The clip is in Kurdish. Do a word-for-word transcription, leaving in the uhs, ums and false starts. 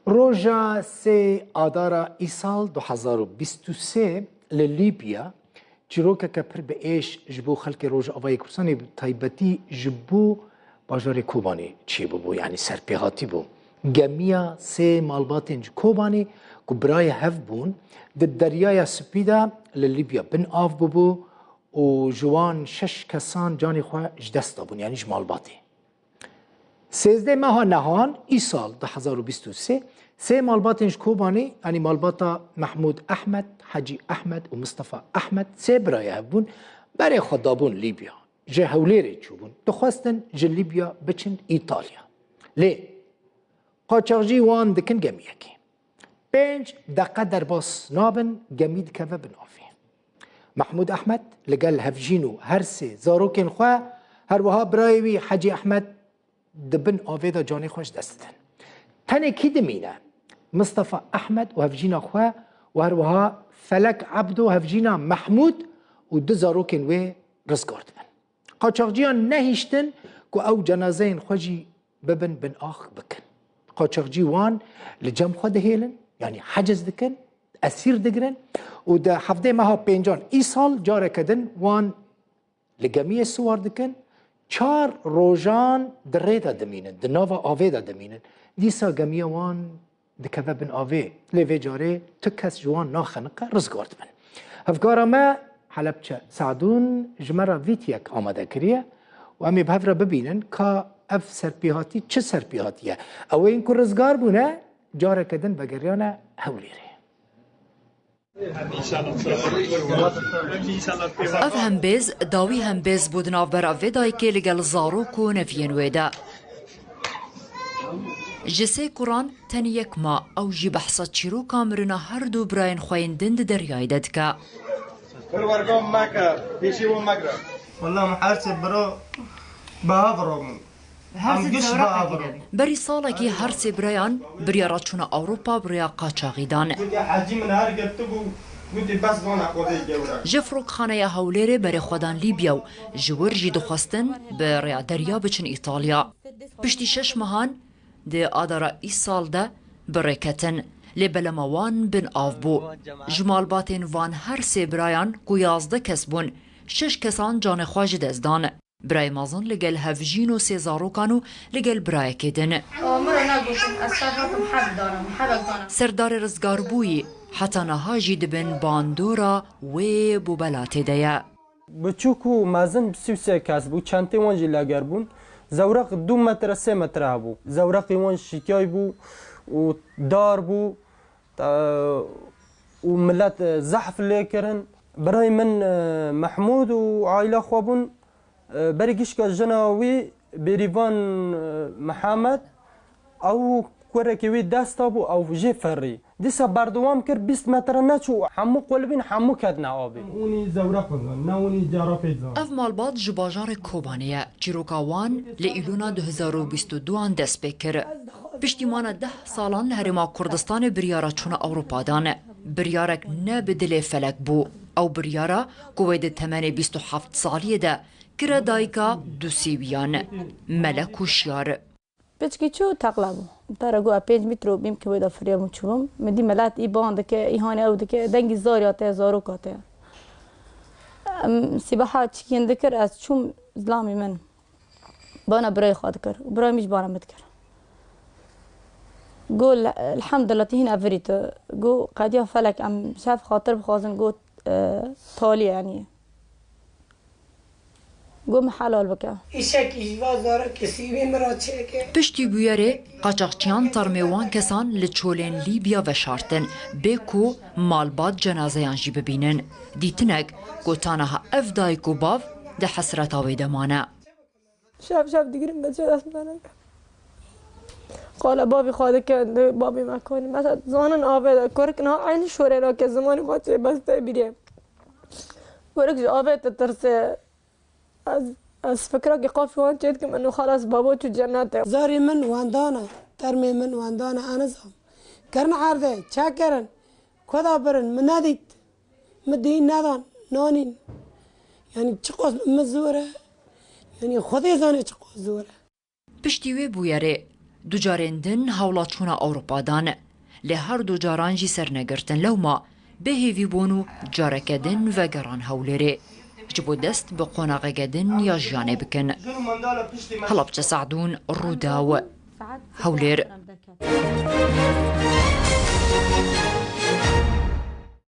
Roja sê Adara îsal du hezar û bîst û sê li Lîbya çîrokeke pir bi êş ji bo xelkê Rojavayê Kurdistanê, bi taybetî ji bo bajarê Kobanê çêbûbû, yanî serpêhatî bû. Gemiya sê malbatên ji Kobanê ku birayê hev bûn, di Deryaya Spî de li Lîbya bin av bûbû û ji wan şeş kesan canê xwe ji dest dabûn, yanî ji malbatê. Sêzdeh meha nehan, îsal du hezar û bîst û sê, sê malbatên ji Kobanê, yanî malbata Mehmûd Ehmed, Hecî Ehmed û Mistefa Ehmed, sê birayê hev bûn, berê xwe dabûn Lîbya. Ji Hewlêrê çûbûn. Dixwestin ji Lîbya biçin Îtalya. Lê qaçaxcî wan dikin gemiyekê. Pênc deqe derbas nabin, gemî dikeve bin avê. Mehmûd Ehmed li gel hevjîn û her sê zarokên xwe, her wiha birayê wî Hecî Ehmed di bin avê de canê xwe ji dest didin. Tenê kî dimîne? Mistefa Ehmed û hevjîna xwe û her wiha Felek Ebdo, hevjîna Mehmûd û du zarokên wê rizgar dibin. Qaçaxciyan nehiştin ku ew cenazeyên xwe jî bibin bin ax bikin. Qaçaxcî wan li cem xwe dihêlin, yanî heciz dikin, esîr digirin û di hevdeh meha pêncan îsal careke din wan li gemiyê siwar dikin, çar rojan di rê de dimînin, di nava avê de dimînin. Dîsa gemiya wan dikeve bin avê. Lê vê carê tu kes ji wan naxeniqe, rizgar dibin. Hevkara me Helepçe Sadûn ji me re vîtiyek amade kiriye û em ê bi hev re bibînin ka ev serpêhatî çi serpêhatî ye. Ew ên ku rizgar bûne, careke din vegeriyane Hewlêrê. Ev hembêz, dawî hembêz bû di navbera vê dayikê li gel zarok û neviyên wê de. Ji sê kuran tenê yek ma, ew jî behsa çîroka mirina her du birayên xwe yên din di deryayê de dike. Pir wergam meke, pêşî wan megre. Wela me her sê bira bi hev rabûn. Em giş bi hev rabûn. Berî salekî her sê birayan biryara çûna Ewropa bi rêya qaçaxî dan. Gotê hecî min her girtibû, gotê bes vana Xwedê gewre. Ji Firokxaneya Hewlêrê berê xwe dan Lîbya û ji wir jî dixwestin bi rêya derya biçin Îtalya. Piştî şeş mehan di Adara îsal de bi rê ketin, lê belema wan bin av bû. Ji malbatên van her sê birayan ku yazdeh kes bûn, şeş kesan canê xwe ji dest dan. Birayê mezin li gel hevjîn û sê zarokan û li gel birayekê din. Serdarê rizgarbûyî heta niha jî dibin bandora wê bûbelatê de ye. Biçûk û mezin sî û sê kes bû, çentê wan jî leger bûn. Zewreq du metre, sê metre hebû. Zewreqê wan şikay bû û dar bû, e, û milet, e, zehf lê kirin. Birayê min, e, Mehmûd û aîla xwe bûn. E, berî gişka jina wî Bêrîvan, e, Mihemed, ew kurekê wî dest da bû, ew jê ferî. Dîsa berdewam kir, bîst metre neçû, hemû qulibîn, hemû ketine avê. Hûnî zewreq bizan, ne hûnî cerafê bizan. Ev malbat ji bajarê Kobanê ye. Çîroka wan li Îlona du hezar û bîst û duan dest pê kir. Piştî mana deh salan li Herêma Kurdistanê biryara çûna Ewropa dan. Biryarek ne bi dilê Felek bû. Ew biryara ku wê di temenê bîst û heft saliyê de kire dayika du sêwiyan, Melek Huşyar. Piçkî çû teqla bû. Tara got, "Ez pênc mîtro bîm ki wê de firiyabûm çûbûm." Min dî milet î ban dike, î hanê ew dike, dengî zarî hate, zarok hate. Em, sîbeha çikîn dikir, ez çûm zilamê min. Bana birayê xwe dikir. Birayê min jî bana min dikir. Got, "Elhamdulillah, tu hîn evirî tu." Got, "Qediya Felek, em şev xatir bixwazin." Got, e, "Talî, yanî." Got, "Min helal bike." Îşekî ji va zarokê sîvê min re çêke. Piştî bûyerê, qaçaxçiyan termê wan kesan li çolên Lîbya veşartin, bê ku malbat cenazeyan jî bibînin. Dîtinek ku ta niha ev dayik û bav di hesreta wê de mane. Şev şev digirin, me çi dest me neke. Qala bavê xwe dike, bavê me kanî. Mesela zanin avê de, kurik niha eynî şorê nake, zimanê xwe çê beste bîrê. Kurik ji avê ditirse. Ez, ez fikrekî qafî wan çê dikim, eno xelas babo çû cennetê. Zarê min wendane, termê min wendane, enizam. Kerin erdê, çekerin, koda birin, min nedît. Min dî nedan, nanîn. Yanî çiqas min zor e. Yanî Xwedê zane çiqas zor e. Piştî wê bûyerê, Du carên din hewla çûna Ewropa dan. Lê her du caran jî sernegirtin lewma bi hêvî bûn û careke din vegeran Hewlêrê. Ji bo dest bi qonaxeke din ya jiyanê bikin. Helapçe Saedûn, Rûdaw, Hewlêr.